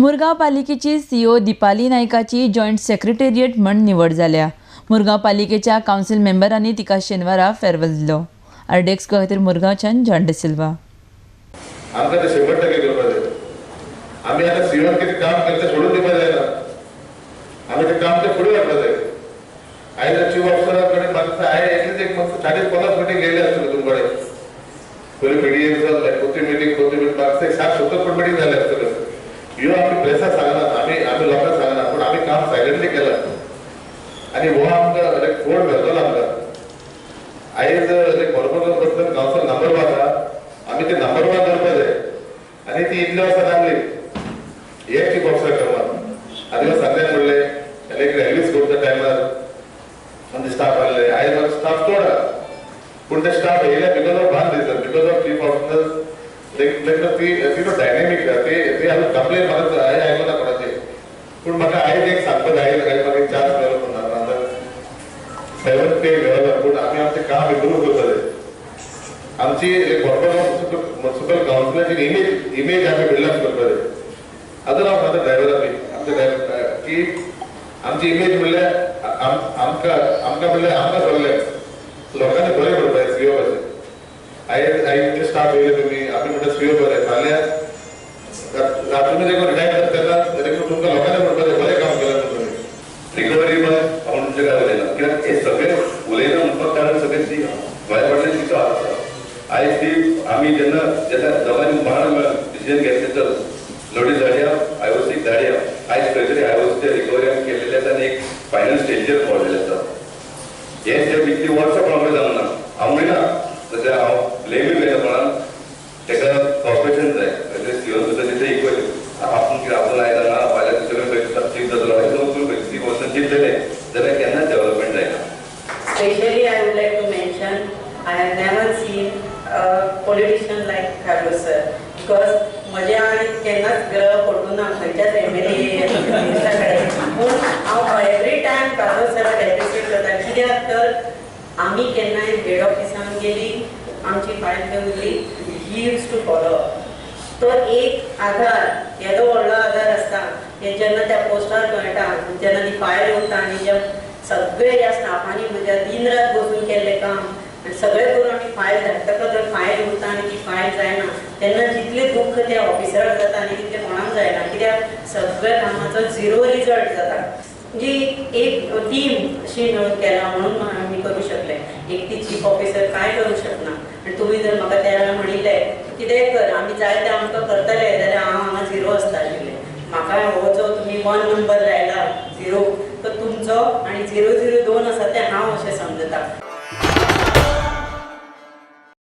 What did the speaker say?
मुरगांव पालिकेची सीओ दीपाली नायकाची joint secretariat म्हण निवड जाल्या. मुरगांव पालिकेच्या कावन्सिल मेंबरांनी तिका शेनवारा फेरवेल दिलो. आरडीएक्स खातीर मुरगांवच्यान जॉन डिसिल्वा. आमकां ते 100% करपाक जाय. आमी आतां सीओन कितें काम केलें तें सोडून दिवपाक जायना, आमी तें काम तें फुडें व्हरपाक जाय. आयज चीफ ऑफिसरा कडेन म्हाका हांवें एटलीस्ट एक 40-50 मिटींग गेल्ले आसतले तुमचे कडेन. पयलीं मिडियेक जालें, पोरती मिटींग म्हाका एक 60-70 पण मिटींग जाले आसतल्यो. ह्यो आमी प्रेसाक सांगना, आमी लोकांक सांगना, पूण आमी काम सायलंटली केलां आनी हो आमकां लायक फोड मेळटलो आमकां. आयज लायक बरोबर बसून कावन्सिल नंबर 1 आहा, आमी ते नंबर 1 दवरपाक जाय आनी ती इतले वर्सां लागली एक चीफ ऑफिसर करपाक. आनी सांगल्यान म्हणलें लायक रॅलीज करता टायमार आमचे स्टाफ आहले. आयज म्हाका स्टाफ चड आहा, पूण ते स्टाफ येयले because of one reason, because of chief officer like ती डायनेमीक ती आजून कंप्लेन म्हाका हांवें आयकूं ना कोणाची. पूण म्हाका आयज एक सांगपाक जाय, आयज म्हाका एक चान्स मेळ्ळो म्हणून आतां 7 पे मेळ्ळो, पूण आमी आमचें काम इम्प्रूव करपाक जाय. आमची कॉर्पोरेशन म्युनिसिपल कावन्सिलाची इमेज आमी बिल्डअप करपाक जाय. आजून हांव सांगता ड्रायव्हर आमी आमचे ड्रायव्हर की आमची इमेज म्हणल्यार आमकां आमकां म्हणल्यार आमकां सगळें लोकांनी बरें करपाक जाय सीओ भाशेन. आयज आयज स्टाफ येयले तुमी, आमी म्हणटा सीओ बरें, फाल्यां तुमी जेन्ना रिटायर जाता तेन्ना तुमकां लोकांनी म्हणपाक जाय बरें काम केलां तुमी. रिकवरी हांव तुमचे काय उलयना, कित्याक हे सगळे उलयना म्हणपाक कारण सगळे ती गोंया फाटल्यान तिचो हात आसा. आयज ती आमी जेन्ना जेन्ना दोगांनी बाण डिसिजन घेतलें, चल नोटीस धाडया, आयओसीक धाडया. आयज खंय तरी आयओसीच्या रिकवरी आमी केल्लेली आसा आनी एक फायनल स्टेजीचेर पावलेले आसा. हे स्टेप इतली वर्सां कोणा कडेन जावंक ना. हांव म्हणिना तशें हांव ब्लेमूय घेना कोणाक, ताका कॉर्पोरेशन जाय. सीओ सुद्दां तितलें इक्वल आपूण कितें आपूण आयज हांगा फाल्यां दुसरे खंय चीफ जातलो, वचून खंय चीफ वचून चिंतलेलें जाल्यार केन्नाच डेवलपमेंट जायना. Specially I would like to mention, I have never seen a politician like Carlos sir, because म्हजे आनी केन्नाच ग्रह पडूं ना खंयच्याच एमएलए मिनिस्टरा कडेन, पूण हांव एवरी टायम कार्लोस सराक एप्रिशिएट करता. कित्याक तर आमी केन्नाय हेड ऑफिसान गेली, आमची फायल थंय उरली, ही यूज टू फॉलो. तो एक आधार, येदो व्हडलो आधार आसता हे जेन्ना त्या पोस्टार मेळटा, जेन्ना ती फायल उरता आनी जे सगळे ह्या स्टाफांनी म्हज्या दिन रात बसून केल्लें काम आनी सगळें करून आमी फायल धाडटकच जर फायल उरता आनी ती फायल जायना तेन्ना जितलें दुख्ख त्या ऑफिसराक जाता आनी तितलें कोणाक जायना, कित्याक सगळ्या कामाचो झिरो रिजल्ट जाता. म्हणजे एक टीम अशी मेळून केला म्हणून आमी करूं शकले. एक ती चीफ ऑफिसर कांय करूं शकना. आनी तुमी जर म्हाका त्या वेळार म्हणिल्लें कितेंय कर, आमी जाय तें आमकां करतले, जाल्यार हांव हांगा झिरो आसता आशिल्लें. म्हाका हो जो तुमी 1 नंबर लायला झिरो, तो तुमचो आनी 002